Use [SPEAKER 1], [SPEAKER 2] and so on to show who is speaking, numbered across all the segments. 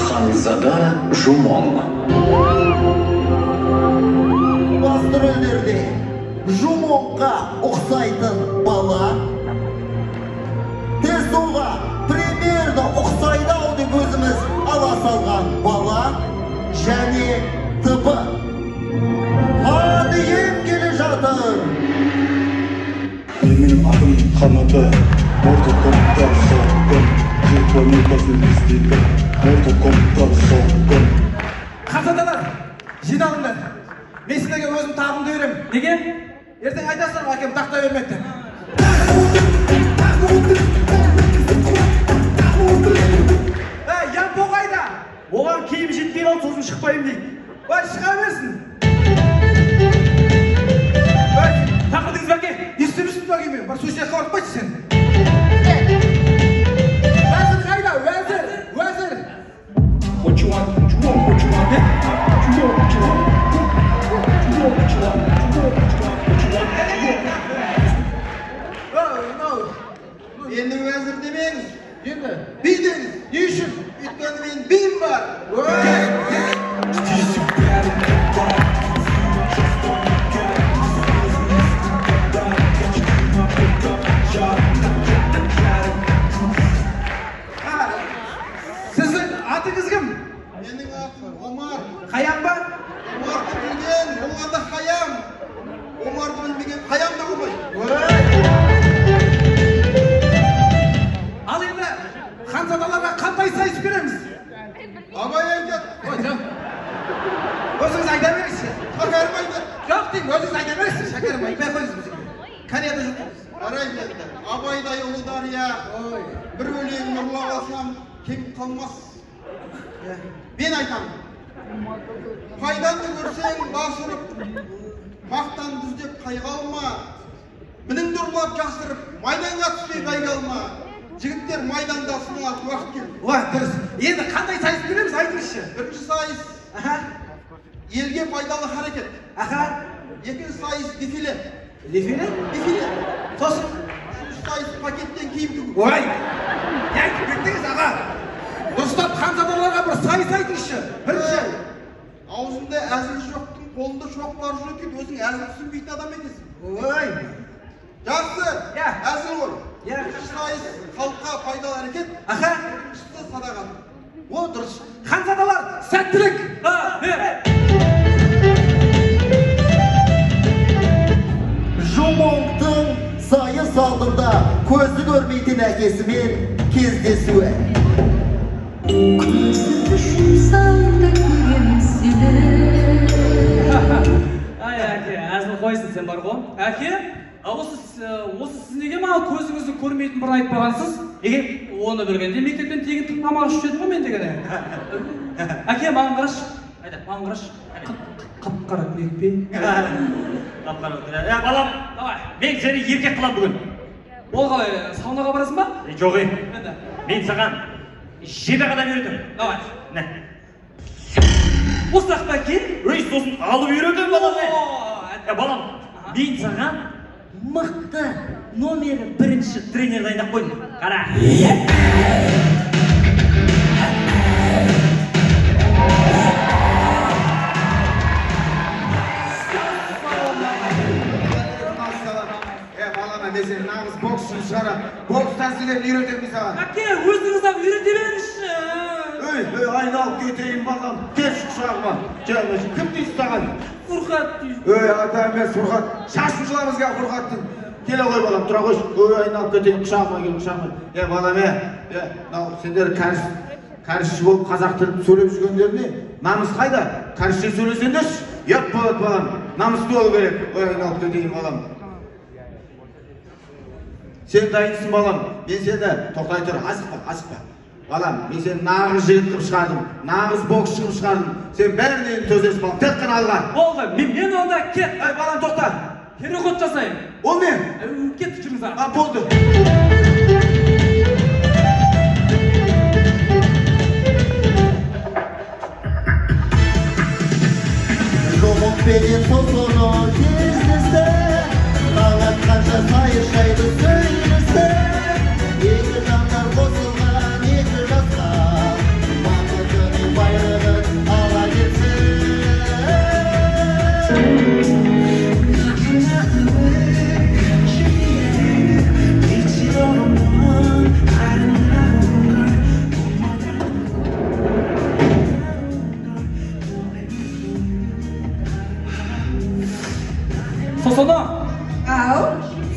[SPEAKER 1] Ханзада Жумон.
[SPEAKER 2] Басты рөлдерде Жумонға ұқсайтын бала, Тесуға примерно ұқсайды ау деп өзіміз ала салған бала және ТБ. Хан келе жатыр.
[SPEAKER 3] Менің атым Қанаты, Mortal Kombat соққын, жер планетасын іздейтін, Mortal Kombat соққын.
[SPEAKER 4] Ханзадалар, жиналыңдар. Мен сендерге өзім тағымды беремін.
[SPEAKER 5] Неге?
[SPEAKER 4] Ертең айтасыңдар ғой, әкем тақта бермеді деп. Әй, Ямпо қайда?
[SPEAKER 5] Оған киім жетпей қалды, сосын шықпаймын дейді.
[SPEAKER 4] Ой, шыға берсін.
[SPEAKER 5] Тақырдыңыз ба, әке?
[SPEAKER 4] Не істеп жүрсің ба, әке мен? Бар, су ішіне қабартпайшы сен. Уәзір қайда? Уәзір, уәзір.
[SPEAKER 3] What you want, what you want, what you want, what you want, what you want, what you want, what you want, what you want, what you want, what you want.
[SPEAKER 2] Мені уәзір демеңіз,
[SPEAKER 4] Енді
[SPEAKER 2] би деңіз.
[SPEAKER 4] Не үшін?
[SPEAKER 2] Өйткені мен биім бар.
[SPEAKER 4] Сіздің атыңыз кім?
[SPEAKER 2] Менің атым Омар.
[SPEAKER 4] Хаям ба?
[SPEAKER 2] Омарды білген, болғанда Хаям. Омарды білмеген Хаям да болмайды.
[SPEAKER 4] Ал енді ханзадаларға қандай сайыс береміз?
[SPEAKER 2] Абай айтады.
[SPEAKER 4] Ой, жоқ. Өзіңіз айта беріңізші.
[SPEAKER 2] Шәкәрім айтады.
[SPEAKER 4] Жоқ деймін, өзіңіз айта беріңізші. Шәкәрім айтпай қойыңыз бізге. Кореяда жүрміз.
[SPEAKER 2] Жарайды енді. Абайдай ұлы дария.
[SPEAKER 4] Ой.
[SPEAKER 2] Бір өлең ұрлап алсам, кем қалмас. Мен айтамын. Пайданды көрсең бас ұрып, мақтанды іздеп қайғы алма. Мініңді ұрлап жасырып, майданға түспей бәйге алма. Жігіттер майданда сыналатын уақыт келді.
[SPEAKER 4] Уа, дұрыс. Енді қандай сайыс береміз, айтыңызшы.
[SPEAKER 2] Бірінші сайыс елге пайдалы харекет. Екінші сайыс дефиле.
[SPEAKER 4] Дефиле?
[SPEAKER 2] Дефиле.
[SPEAKER 4] Сосын?
[SPEAKER 2] Үшінші сайыс пакеттен киім тігу.
[SPEAKER 4] Ой, не айтып кеттіңіз, аға? Дұрыстап ханзадаларға бір сайыс айтыңызшы. Бірінші.
[SPEAKER 2] Аузында әзіл жоқтың қолында шоқпар жүр екен, өзің әзіл түсінбейтін адам екенсің.
[SPEAKER 4] Ой.
[SPEAKER 2] Жақсы,
[SPEAKER 4] Иә.
[SPEAKER 2] әзіл ғой.
[SPEAKER 4] Иә.
[SPEAKER 2] Бірінші сайыс халыққа пайдалы әрекет. Біріншісі садағат.
[SPEAKER 4] О, дұрыс. Ханзадалар, сәттілік.
[SPEAKER 2] Жумонгтың сайыс алдында көзі көрмейтін әкесімен кездесуі.
[SPEAKER 6] Көзімді жұмсам да көрем сені.
[SPEAKER 5] Ай, әке, әзіл қойсын сен бар ғой. Әке, осы сіз неге маған көзіңізді көрмейтін бұрын айтпағансыз? Неге? Оны білгенде мектептен тегін тамақ ішіп едім ғой мен деген. Әке, маған қарашы. Айда, маған қарашы. Қап-қара көйлек пе?
[SPEAKER 7] Қап-қара көйлек. Ә, балам,
[SPEAKER 5] давай.
[SPEAKER 7] Мен сені еркек қыламын бүгін.
[SPEAKER 5] Ол қалай, саунаға барасың ба?
[SPEAKER 7] Жоқ, ей.
[SPEAKER 5] Енді.
[SPEAKER 7] Мен саған жеті қадам үйретемін.
[SPEAKER 5] Давай.
[SPEAKER 7] Міне.
[SPEAKER 5] Осы ақ па, әке?
[SPEAKER 7] Өй, сосын алып үйретемін, балам.
[SPEAKER 5] О,
[SPEAKER 7] Ә, балам, мен саған мықты номері бірінші тренер дайындап қойдым. Қара.
[SPEAKER 4] Балама, мен сені нағыз боксшыны шығарам. Бокс тәсілдерін үйретемін мен саған.
[SPEAKER 5] Әке, өзіңіз-ақ үйрете беріңізші.
[SPEAKER 4] Ей, ей, айналып кетейін балам. Келші құшағыма. Кел, кім дейді саған?
[SPEAKER 5] Фурхат дейді.
[SPEAKER 4] Ей, ата емес, Фурхат. Шашын жұламыз кел, Фурхаттың. Келе ғой балам, тұра қойшы. Ей, айналып кетейін, құшағыма кел, құшағыма. Е, балам, е, е, мынау сендер кәрісші болып қазақ тілін сөйлеп жүргендер не? Намыс қайда? Кәрісше сөйлесеңдерші, ұят болады балам. Намысты болу керек. Ой, айналып кетейін балам. Сен дайынсың балам. Мен сені тоқтай тұр, асықпа, асықпа. Балам, мен сені нағыз жігіт қылып шығардым, нағыз боксшы қылып шығардым. Сен бәрінен төзесің балам, тек қана алға.
[SPEAKER 5] Болды, мен онда кет.
[SPEAKER 4] Ай, балам, тоқта.
[SPEAKER 5] Переход жасайын.
[SPEAKER 4] Ол не?
[SPEAKER 5] Кеттік, жүріңіз аға.
[SPEAKER 4] А, болды.
[SPEAKER 2] Жомоқпенен Тосоно кездесті, таң атқанша сайыс жайлы сөйлесті. Екі жандар қосылған екі жасқа, бақытына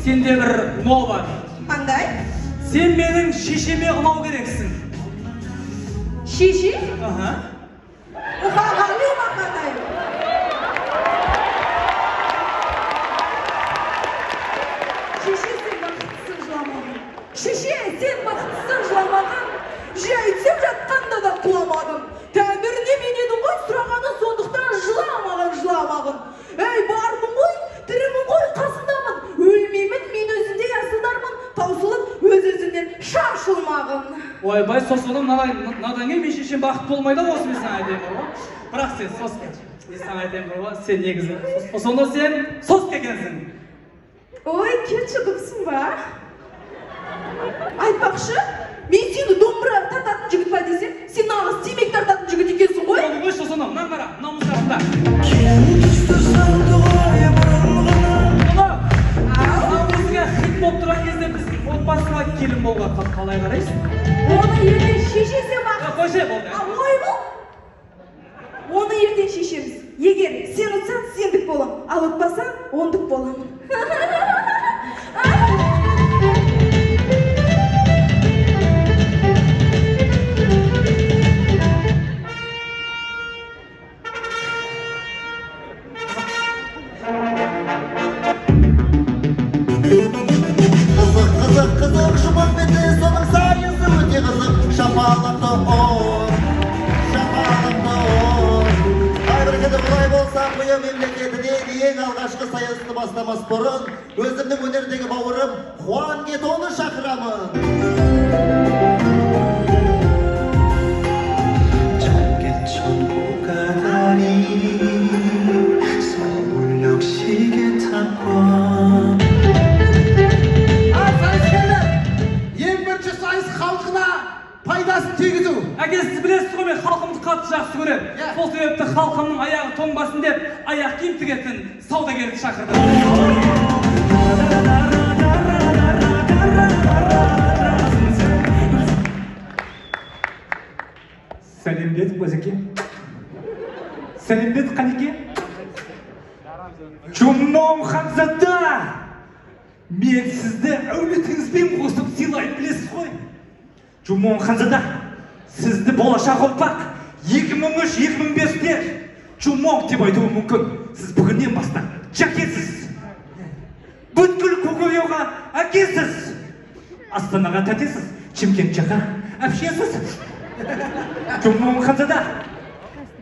[SPEAKER 5] Сенде бір но бар.
[SPEAKER 8] Қандай?
[SPEAKER 5] Сен менің шешеме ұнау керексің.
[SPEAKER 8] Шеше?
[SPEAKER 5] Аха.
[SPEAKER 8] Мұқағали Мақатаев. Шеше, сен бақыттысың жыламағын. Шеше, сен бақыттысың жыламағын. Жай түсіп жатқанда да құламадым. Тәңіріне мен едің ғой сұрағаны, сондықтан жыламағын, жыламағын. Әй, бармын ғой, тірімін ғой, қасындамын. Өлмеймін, мен өзіндей асылдармын, таусылып өз-өзімнен шашылмағын.
[SPEAKER 5] Ойбай, сосын мынадан кейін мен шешем бақыт болмайды осы мен саған айтайын бар ғой. Бірақ сен соска, мен саған айтайын бар ғой, сен негізі сонда сен соска екенсің.
[SPEAKER 8] Ой, кетші дұпсың ба? Айтпақшы, мен сені домбыра тартатын жігіт па десем, сен нағыз темекі тартатын жігіт екенсің ғой.
[SPEAKER 5] Оны қойшы, соны, мынаны қара, мына мұсасында. Мынау өзіңе хит болып тұрған кезде біз отбасыңа келін болуға қалай қарайсың?
[SPEAKER 8] Оны ертең шешесің бақыт.
[SPEAKER 5] Қойшы, болды.
[SPEAKER 8] Ой, бұл. Оны ертең шешеміз. Егер сен ұтсаң, сендік болам, ал ұтпасаң, ондық боламын.
[SPEAKER 9] Қызық, қызық, қызық, жұмақ беті, соның сайысы өте қызық. Шапалақты ұр, шапалақты ұр. Қайбір бұлай болса, Құйы мемлекетінен ең алғашқы сайысты бастамас бұрын өзімнің өнердегі бауырым Хуан Гетоны шақырамын.
[SPEAKER 2] Ең бірінші сайыс халқына пайдасын тигізу.
[SPEAKER 5] Әке, сіз білесіз ғой, мен халқымды қатты жақсы көремін. Сол себепті халқымның аяғы тоңбасын деп аяқ киім тігетін саудагерді шақырдым.
[SPEAKER 3] Сәлемдет, Уазеке. Сәлемдет, Қанеке. Чумон ханзада! Мен сізді әулетіңізбен қосып сыйлаймын, білесіз ғой. Чумон ханзада, сізді болашақ ұрпақ 2003-2005-те Чумон деп айтуы мүмкін. Сіз бүгіннен бастап жәкесіз. Бүткіл Көкөйоға әкесіз. Астанаға тәтесіз, Шымкент жаққа әпшесіз. Чумон ханзада,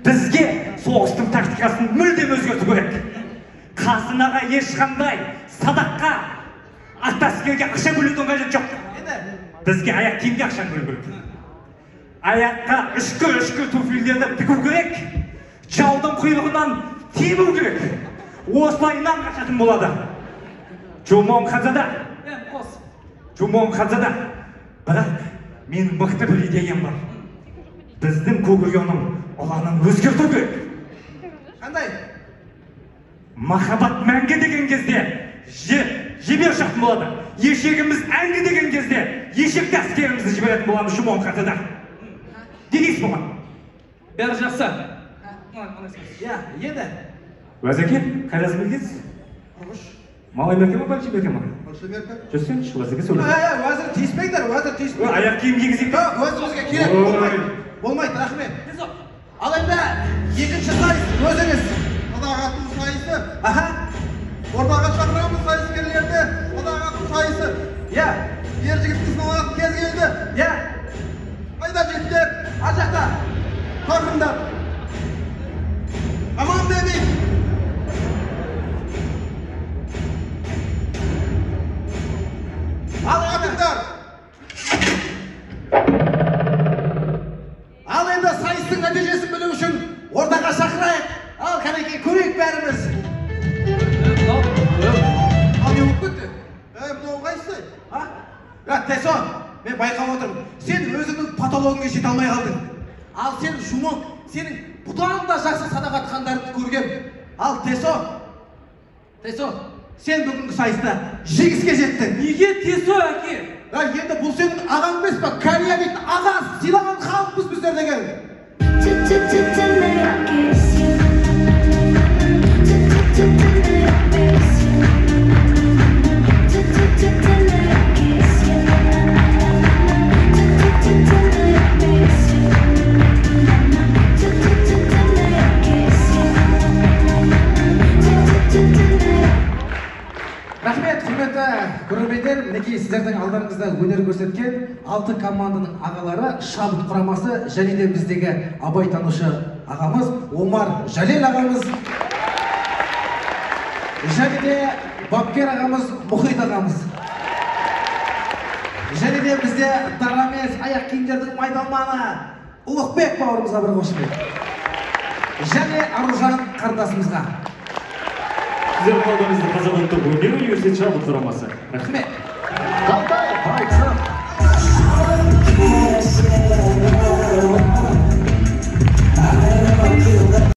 [SPEAKER 3] бізге соғыстың тактикасын мүлдем өзгерту керек. Қазынаға ешқандай садаққа, атты әскерге ақша бөлудің қажеті жоқ. Бізге аяқ киімге ақша бөлу керек. Аяққа үшкі туфлилерді тігу керек. Жаудың құйрығынан тебу керек. Осылайынан қашатын болады. Чумон ханзада. Чумон ханзада. Бірақ менің мықты бір идеям бар. Біздің Көкіргеннің ұланын өзгерту керек.
[SPEAKER 2] Қандай?
[SPEAKER 3] Махаббат мәңгі деген кезде жебе ұшатын болады. Ешегіміз әңгі деген кезде ешекті әскерімізді жіберетін боламыз Чумон ханзада. Не дейсіз бұған?
[SPEAKER 5] Бәрі жақсы.
[SPEAKER 2] Иә, енді.
[SPEAKER 3] Уәзеке, қайдасың білгенсіз?
[SPEAKER 2] Құрғыш.
[SPEAKER 3] Малай мерке ма, большой мерке ма?
[SPEAKER 2] Большой мерке.
[SPEAKER 3] Жүрсеңші, Уәзеке сөйлесін.
[SPEAKER 2] Уәзір тиіспеңдер, уәзір тиіспеңдер.
[SPEAKER 3] Аяқ киім кигізейік.
[SPEAKER 2] Өзімізге керек, болмайды. Болмайды, рахмет. Ал енді екінші сайыс өзіңіз.
[SPEAKER 10] Садақ ату сайысы.
[SPEAKER 2] Аха.
[SPEAKER 10] Ортаға шақырамыз сайыскерлерді. Садақ ату сайысы.
[SPEAKER 2] Иә.
[SPEAKER 10] Ер жігіттің сыналатын кез келді.
[SPEAKER 2] Иә.
[SPEAKER 10] Қайда жігіттер?
[SPEAKER 2] Ар жақта.
[SPEAKER 10] Шақырыңдар. Аман бебек.
[SPEAKER 2] Ал
[SPEAKER 10] атыңдар.
[SPEAKER 2] Ал енді сайыстың нәтижесін білу үшін ортаға шақырайық. Ал кәнекей көрейік бәріміз. Ал не болып кетті?
[SPEAKER 10] Мынау қайсысы?
[SPEAKER 2] А? Тайсон, мен байқап отырмын. Сен өзіңнің патологыңа жете алмай қалдың. Ал сен Жумон, сенің бұдан да жақсы садақ атқандарыңды көргем. Ал Тесо, Тесо, сен бүгінгі сайыста жеңіске жеттің.
[SPEAKER 5] Неге Тесо, әке?
[SPEAKER 2] Енді бұл сенің ағаң емес па? Корея дейтін ағасы, сыйлаған халықпыз біздер деген.
[SPEAKER 11] Сіздердің алдарыңызда өнер көрсеткен 6 команданың ағалары, шабыт құрамасы және де біздегі абайтанушы ағамыз Омар Жалел ағамыз және де бапкер ағамыз Мұхит ағамыз және де бізде дарамес аяқ киімдердің майдалманы Ұлықбек бауырымызға бір қошемет және Аружан қарындасымызға.
[SPEAKER 12] Сіздердің алдыңызда Қазақ ұлттық өнер университеті шабыт құрамасы.
[SPEAKER 11] Рахмет.
[SPEAKER 9] Қалтай.